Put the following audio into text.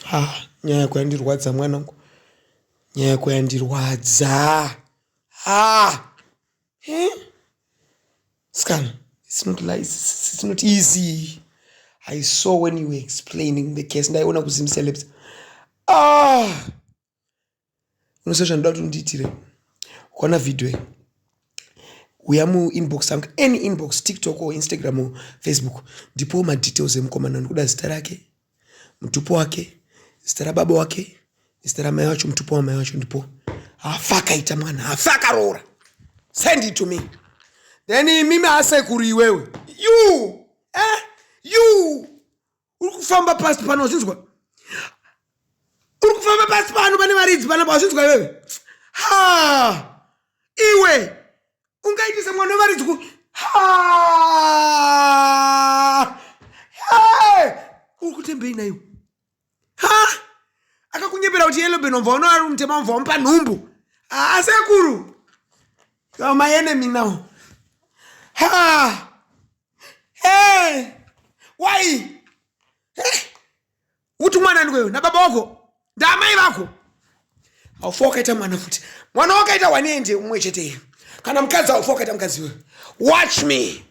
Ha, nyaya yako yandirwadza mwanangu, nyaya yako yandirwadza. Ha, eh? Sikana, it's not like, it's not easy. I saw when you were explaining the case, ndaiona kuZim Celebs. Ah, unoziva zvandoda kuti undiitire? Ukaona vhidhiyo iyi, uya muinbox angu, any inbox, TikTok or Instagram or Facebook, ndipo madetails emukomana. Ndikuda zita rake, mutupo wake, zita rababa wake, zita ramai wacho, mutupo wamai wacho, ndipo hafa akaita mwana, hafa akaroora. Send it to me. Then imimi asekuru, iwewe, you, eh? You uri kufamba pasi pano, wazvinzwa? Uri kufamba pasi pano pane varidzi panapa, wazvinzwa iwewe? Ha, iwe ungaitisa mwana wevaridzi ku ha. Hey! Uri kutembei naiwe? Ha, akakunyepera kuti yellowben, wabva uno ari mutema, wabva wamupa nhumbu. Asekuru, you are my enemy now. Ha, hey! Why? Hey! Uti mwana ndikweyo nababa wako ndaamai vako, haufa wakaita mwana futi. Mwana wakaita waneende umwe chete, kana mukadzi haufa wakaita mukadzi iwe. Watch me.